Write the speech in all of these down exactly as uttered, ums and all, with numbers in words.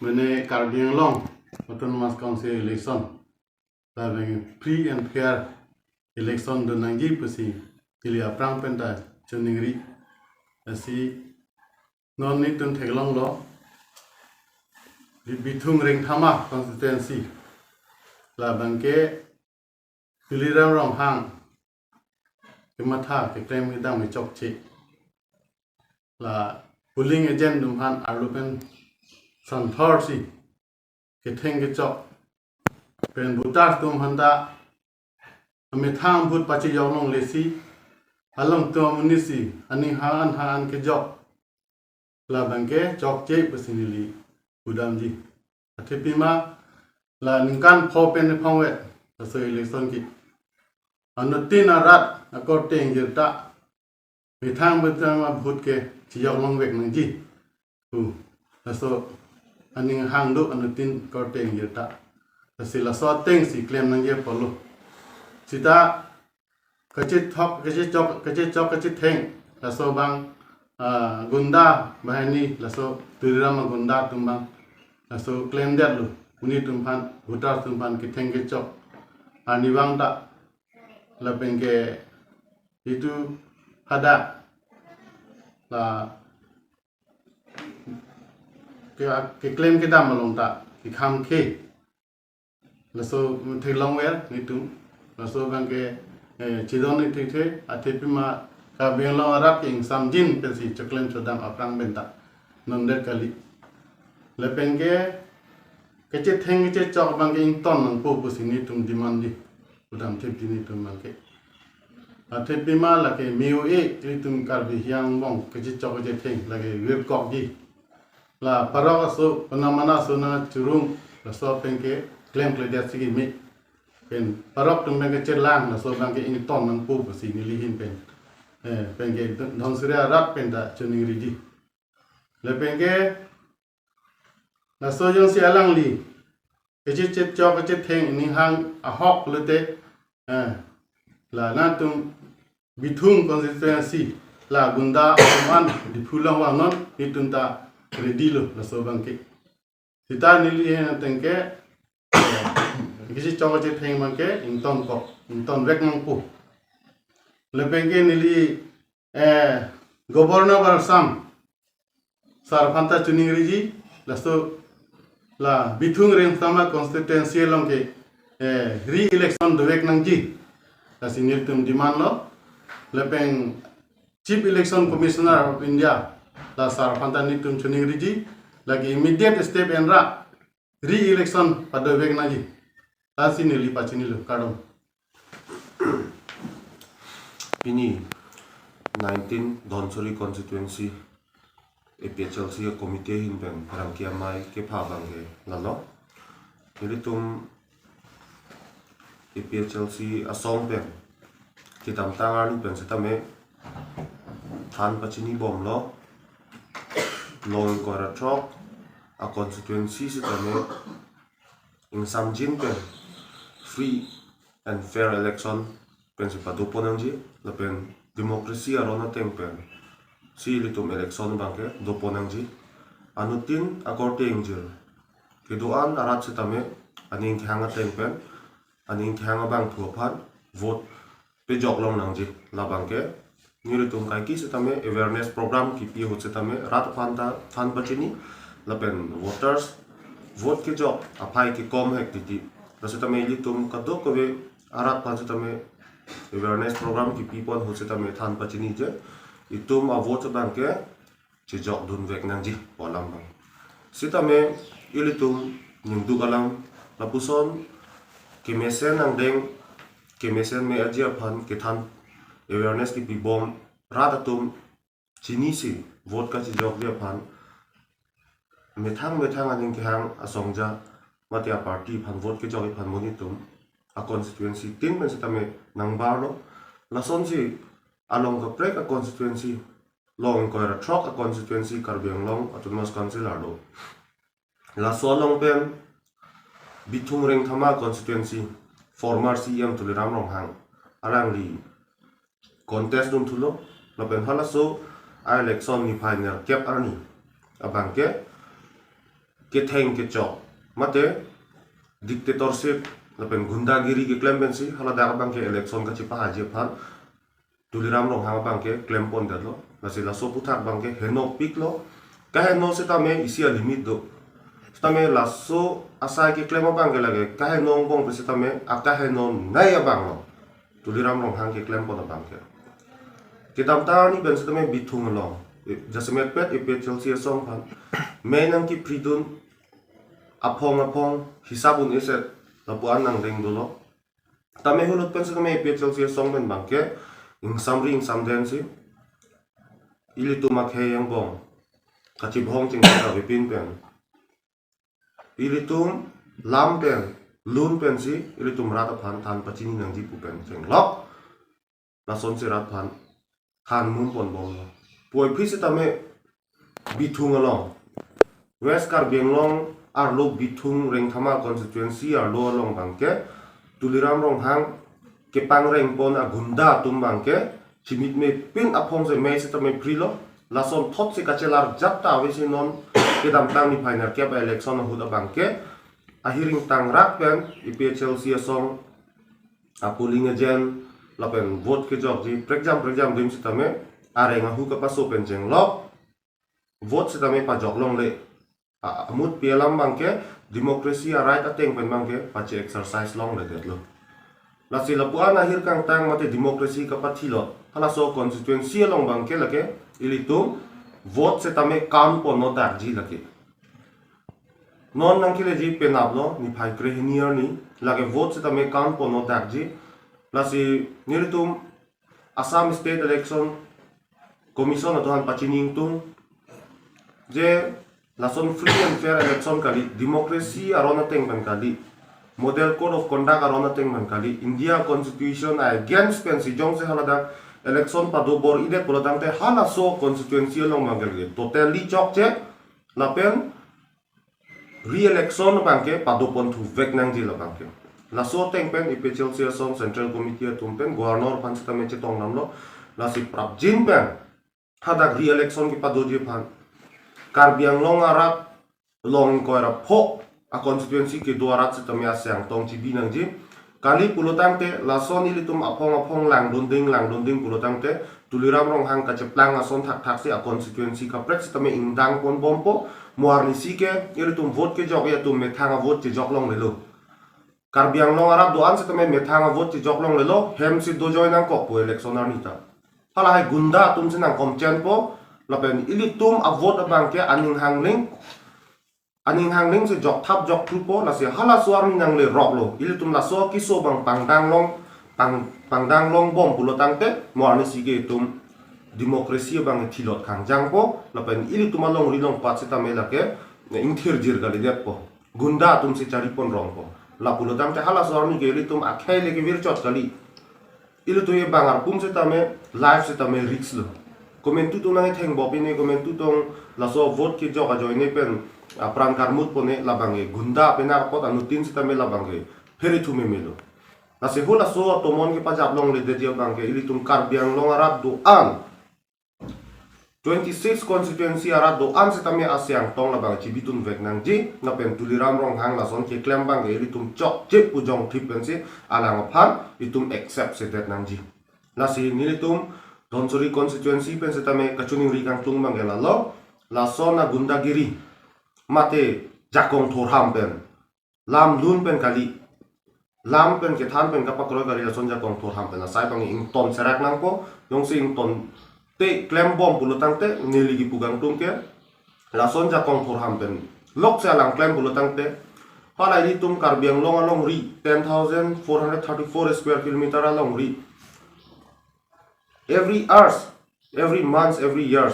mene Karbi Anglong Autonomous Council election labang free and fair election do nangji pusi neli aphrang penta choningri. Lasi non netum theklonglo, di Bithung Rengthama constituency labang ke Tuliram Ronghang kematha keklem kedam kechokche. La polling agent atum aphan arlo pen santhor si ketheng kechok pen voters atum aphanta amethang vote pachejok longle si, alangtum amonit si aning hang an hang an kejok labang ke chokche pusi neli pudamji. Athepima la ningkan pho pen nephangvet laso election ke, anuttin arat akorte ingjir ta methang methang a-vote ke chejok longvek nangji pu laso aning hang do anuttin korte ingjir ta. Lasi laso ateng si klem nangji apotlo. Sita kachethok, kachechok, kachechok, kachetheng laso abang, ah, gunda bahini, laso Tuliram agunda atum abang laso klemdetlo. Monit atum aphan, voters atum aphan ketheng kechok arnivang ta lapen ke itum hadak la ke, keklem kedam along ta kekhang ke laso theklongver netum. Laso abang ke, eh, chedon ni thekthe, athepima Karbi Anglong arat ke ingsamjin pensi choklem chodam aphrang penta nondet kali. Lapen ke kachetheng kachechok abang ke ington nangpo pusi netum demand di. Pudam thepji netum abang ke. Athepima lake me-o-e netum Karbi hiang bong kachechok kachetheng lake webkok di. La parok aso, panamana aso nangchurung, laso pen ke klemkledet si keme. Pen parok atum pen ke chelang, laso abang ke ington nangpo pusi neli ahin pen, eh, pen ke Dhonsiri arat penta choningriji. Lapen ke laso jongsi alangli kachechechok kachetheng aning hang ahok lote, eh, la nangtum Bithung constituency la gunda atum an Diphu along vangnon, netum ta ready lo laso abang ke. Sita neli ahin ateng ke, eh, kachechok kachetheng abang ke ingtonkok, ingtonvek nangpo. Lapen ke neli, eh, Governor Barsam sar aphanta choningriji, laso la Bithung Rengthama constituency along ke, eh, re-election dovek nangji, lasi netum demand lo. Lapen Chief Election Commissioner of India, la sar aphanta netum choningriji, lake immediate step enra re-election padovek nangji. Lasi neli pachinilo, kardom. Pini nineteen Dhonsiri constituency A P H L C committee ahin pen rangki amei kepha abang ke lalo. Nelitum A P H L C asong pen kedamtang arni pen setame than pachini bomlo, long ingkoi ra throk a-constituency setame ingsamjin pen free and fair election pensi padopon nangji, lapen democracy aron ateng pensi ilitum election abang ke dopon nangji. Anuttin akorte ingjir kedo-an arat setame aning kehang ateng pen, aning kehang abangphu aphan vote pejok long nangji. Labang ke nelitum kaike setame awareness program kipi ahut setame rat aphanta than pachini, lapen voters vote kejok aphai kekom hek titi. La setame ilitum kadokave arat aphan setame awareness program kipipon ahut setame than pachiniji, itum a-vote abang ke chejokdunvek nangji pu alam abang. Setame ilitum ningduk alam lapuson kemesen angdeng, kemesen me aji aphan kethan awareness kipibom, rat atum chinisi vote kachejokji aphan methang methang aning kehang asongja mate a-party aphan vote kejokji aphan monit atum a-constituency tin pen setame nangbarlo. Lasonsi along kaprek a-constituency, long ingkoi ra throk a-constituency Karbi Anglong Autonomous Council arlo. Laso along pen Bithung Rengthama constituency former C E M Tuliram Ronghang alangli contest dun thulo, lapen halaso a-election niphai nerkep arni abang ke ketheng kechok, mate dictatorship lapen gundagiri keklem pensi haladak abangke election kachepahaji aphan Tuliram Ronghang abangke klempondetlo. Lasi laso aputhak abangke henopiklo. Kaheno sitame isi alimit do. Sitame laso asai keklem abangke lake kaheno angbong pen sitame akahenonei abanglo. Tuliram Ronghang keklempon abangke. Kedamtang arni pen sitame Bithung along, jasemet pet APHLC asong aphan mei nangkephridun aphong aphong hisap un-eset lapu-an nangdeng dolo. Tame hulut pen sitame APHLC asong pen abangke ingsamri ingsamdensi ilitum akhei angbong kachibhong chingki avepin pen ilitum lam pen lun pensi ilitum rat aphan than pachini nangji pu pen chenglok. Lasonsi rat aphan than mumponbomlo. Puvoiphit sitame Bithung along, West Karbi Anglong arlo Bithung Rengthama constituency arlo along abangke Tuliram Ronghang kepangrengpon agunda atum abangke chimitmepin aphong se mei sitame phrilo. Lasonthotsi kachelarjap ta avesi non kedamtang niphai nerkep election ahut abangke ahiring tangrak pen APHLC asong apolling agent lapen vote kejokji prekjam prekjam adim sitame areng ahu kapaso pen chenglok vote sitame pajok longle. A-, amutpi alam abangke democracy a-right ateng pen abangke pache-exercise longledetlo. Lasi lapu-an ahir kangtang mate democracy kapathilot halaso constituency along abangke lake ilitum vote sitame countpon nodakji lake. Non nangkeleji penaplo, niphai krehini arni lake vote sitame countpon nodakji. Lasi nelitum Assam State Election Commission atum aphan pachini ingtung je lason free and fair election kali, democracy aron ateng pen kali, model code of conduct aron ateng pen kali, India Constitution against pensi jongsi haladak election pado bor-idet pulotangte halaso constituency along abangke totally chokche lapen re-election abangke padoponthuvek nangji labangke. Laso ateng pen APHLC asong Central Committee atum pen Governor aphan sitame chetongdamlo. Lasi prapjin pen hadak re-election kepadoji aphan Karbi Anglong arat along ingkoi ra pho a-constituency kedo arat sitame asai angtong chibi nangji. Kali pulotangte lason ilitum aphong aphong langdunding langdunding pulotangte Tuliram Ronghang kacheplang ason thakthaksi a-constituency kaprek sitame ingdangponbompo. Mo arnisi ke ilitum vote kejokji atum methang a-vote chejok longlelo. Karbi Anglong arat do-an sitame methang a-vote chejok longlelo, hemsi dojoi nangkokpo election arni ta. Halahai gunda atumsi nangkomchenpo, lapen ilitum a-vote abangke aning hangning, aning hangningsi jokthap jokthupo, lasi halaso arni nangleroklo. Ilitum laso keso abang pangdanglong, pang, pangdanglongbom pulotangte mo arnisi ke itum democracy abang thilot kangjangpo, lapen ilitum alongri longpat sitame lake ingthirjir kalidetpo. Gunda atumsi chariponrongpo. La pulotangte halaso arni ke ilitum akhei le kevirchot kali. Ilitum abang arpum sitame, life sitame risk lo. Komantu atum nangkethengbom pine, komantu atum laso vote kejok ajoine pen apran karmutpone labangke gunda pen apot anuttin sitame labangke phere thu memelo. Lasi halaso atomon kepajap longledetji abangke ilitum Karbi Anglong arat do-an twenty-six constituency arat do-an sitame asai angtong labang chibitunvek nangji, lapen Tuliram Ronghang lason keklem abangke ilitum chokche pu jongthip pensi alang aphan itum accept sedet nangji. Lasi nelitum Dhansiri constituency pen sitame kachiningri kangtung abangke lalo, lason agundagiri mate jakong thorham pen, lam lun pen kali, lam pen kethan pen kapakroi kali, lason jakong thorham pen asai abang ington serak nangpo. Jongsi ingtonte klembom pulotangte neli kipu kangtung ke lason jakong thorham pen lokse alang klem pulotangte, hala ilitum Karbi Anglong alongri ten thousand four hundred thirty-four square kilometer alongri every hours, every months, every years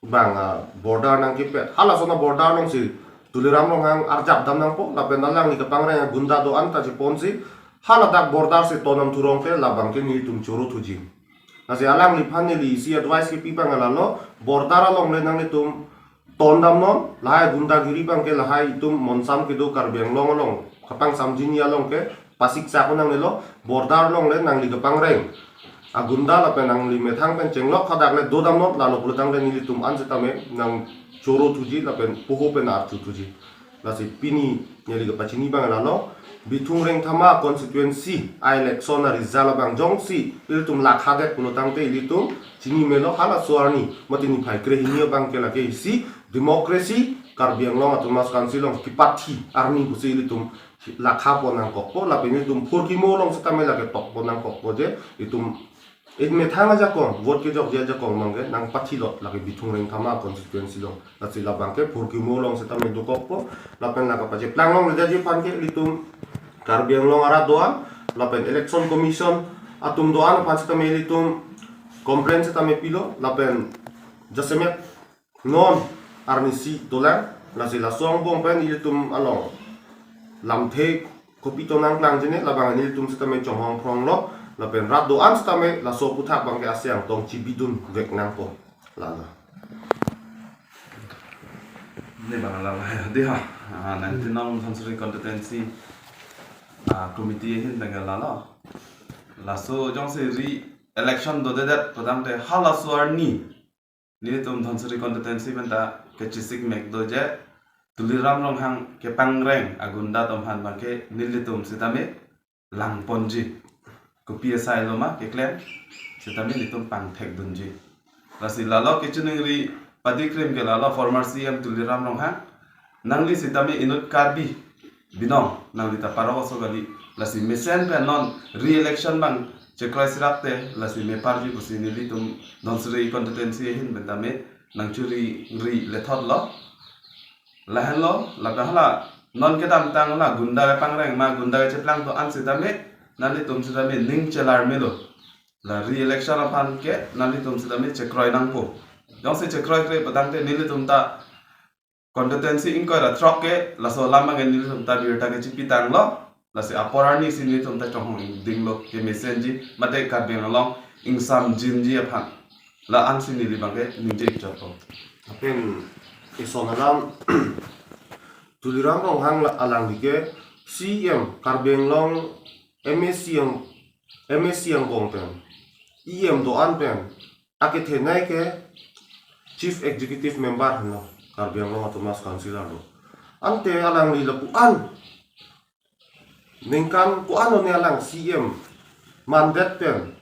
abang, ah, border nangkepet. Halason aborder alongsi Tuliram Ronghang arjapdam nangpo, lapen alangli kapangreng agunda do-an ta cheponsi haladak border si tondam thurongte labangke nelitum choro thuji. Lasi alangliphan neli isi advice kepi abang lalo, border alongle nanglitum tondamnon, lahai gundagiri abangke lahai itum monsam kedo Karbi Anglong along kapangsamjinji along ke pasiksak nangnelo, border alongle nangli kapangreng agunda lapen nangli methang pen chenglok hadak le dodamnon, lalo pulotangte nelitum an sitame nangchoro thuji lapen poho pen archu thuji. Lasi pini neli kepachini abang lalo, Bithung Rengthama constituency a-election a-result abang jongsi ilitum lakha det pulo tangte ilitum chini melo, halaso arni, mate niphai krehini abang ke lake isi democracy, Karbi Anglong Autonomous Council along kipathi arni pusi ilitum lakha pon nangkokpo, lapen ilitum phurkimo along setame lake tok pon nangkokpo je, ilitum, ilitum methang ajakong, vote kejokji ajakong abang ke nangpathilot lake Bithung Rengthama constituency along. Lasi labang ke phurkimo along setame dokokpo, lapen lake pacheplang longledetji aphan ke ilitum Karbi Anglong arat do-an, lapen Election Commission atum do-an aphan setame ilitum complaint setame pilo, lapen jasemet non arnisi dolang, lasi laso angbong pen ilitum along lamthe kopi to nangklangji ne, labang nelitum setame chonghong phronglo, lapen rat do-an setame laso aphuthak abang ke ase angtong chibidun vek nangpo. Lalo. Ne bang lalo, dei ha. Ah, nineteen nong Dhansiri constituency, ah, committee ahin abang lalo. Laso jongsi re-election dodedet pu tangte halaso arni nelitum Dhansiri constituency pen ta kechesik mek do je, Tuliram Ronghang kepangreng agunda atum aphan abang ke nelitum setame langponji. Kopi asai lo ma keklem setame nelitum pangthekdunji. Lasi lalo kechiningri padikrim ke lalo former C M Tuliram Ronghang, nangli setame inut Karbi binong, nangli ta parok aso kali, lasi mesen pen non re-election abang chekroi sirap te lasi meparji pusi nelitum Dhansiri constituency ahin pen tame nangchuri ri lethot lo. Lahenlo, lapen hala non kedamtang hala gunda kepangreng ma gunda kecheplang do-an setame nanglitum setame ning chelar melo. La re-election aphan ke nanglitum setame chekroi nangpo. Jongsi chekroi kre pu tangte nelitum ta constituency ingkoi ra throk ke laso alam abang nelitum ta birta kechipitanglo. Lasi apor arnisi nelitum ta chonghong dinglo kemesenji mate Karbi Anglong ingsamjinji aphan. La ansi neli abang ke ningje chotpo. Lapen ison alam, Tuliram Ronghang la alangli ke C M, Karbi Anglong M A C ang, M A C angbong pen, E M do-an pen akethenei ke Chief Executive Member henlo, Karbi Anglong Autonomous Council arlo. Ante alangli lapu-an ningkan ko-an one alang C M mandet pen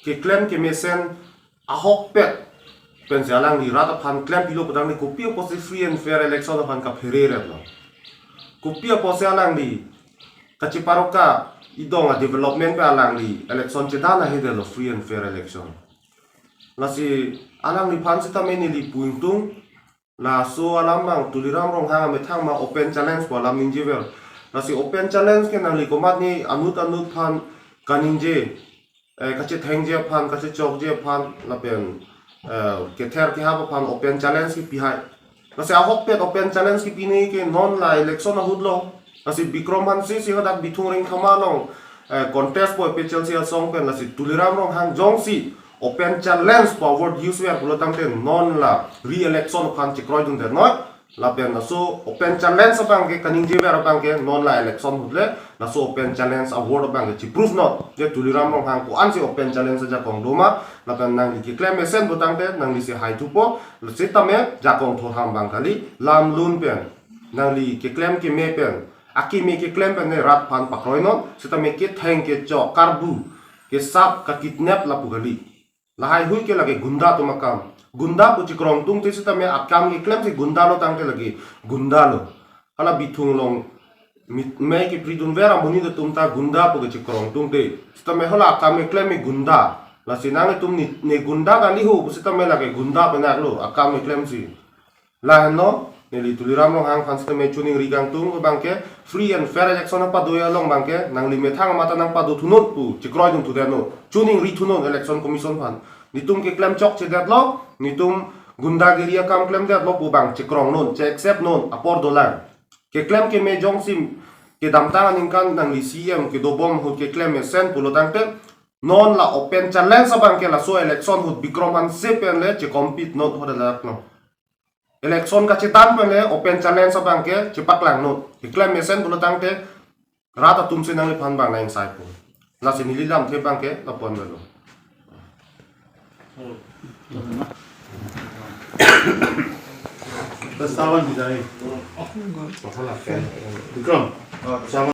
keklem kemesen ahokpet pensi alangli rat aphan klempilo pu tangte kopi apotsi free and fair election aphan kaphere retlo? Kopi apotsi alangli kacheparoka idong a-development pen alangli election chedan ahedetlo, free and fair election? Lasi alangliphan setame neli pu ingtung, laso alam abang Tuliram Ronghang amethang ma open challenge pu alam ningjever. Lasi open challenge ke nangli komatne anut anut aphan kaningje, eh, kachethengje aphan, kachechokje aphan, lapen, eh, kether kehap aphan open challenge kipihai. Lasi ahokpet open challenge kipine ke non la election ahut lo. Lasi Bikram Hanse si hadak Bithung Rengthama along, eh, contest po A P H L C asong pen, lasi Tuliram Ronghang jongsi open challenge pu a-word use ver pulo tangte non la re-election aphan chekroidunde noi. Lapen laso open challenge abang ke kaningjever abang ke non la election ahut le laso open challenge a-word abang ke chiprove non. Je Tuliram Ronghang ko-ansi open challenge ajakong doma, lapen nangli keklem mesen pu tangte nanglisi haithupo, setame jakong thorham abang kali, lamlun pen, nangli keklem keme pen, akeme keklem pen ne rat aphan pakroinon, setame ketheng kechok, karbu, kesap, kakidnap lapu kali. Lahai hui ke lake gunda atum akam. Gunda pu chekrong tungte setame akam keklemsi gunda lo tangte lake gunda lo. Hala Bithung along mit mei kepridunver amonit atum ta gunda pu kechekrong tungte. Setame hala akam keklem ke gunda. Lasi nanglitum ne, ne gunda kali ho pu setame lake gunda pen aklo akam keklemsi. Lahenlo, neli Tuliram Ronghang aphan setame choningri kangtung abang ke, free and fair election apado along abang ke nangli methang mata nangpadothunun pu chekroidun thudet non, choningri thunon Election Commission aphan. Netum keklem chokchedetlo, netum gundagiri akam klemdetlo pu abang chekrongnon, che-accept non, apor dolang. Keklem keme jongsi kedamtang aningkan nangli C M kedobom ahut keklem mesen pulo tangte, non la open challenge abang ke laso election ahut Bikram Hanse pen le che-compete non, hoda lak non. Election kachetan pen le open challenge abang ke chepaklang non. Keklem mesen pulo tangte rat atumsi nangliphan abang nang-ingsaipo. Lasi neli lamthe abang ke lapu-an avelo. Sawan bijai. Bikram. Sawan.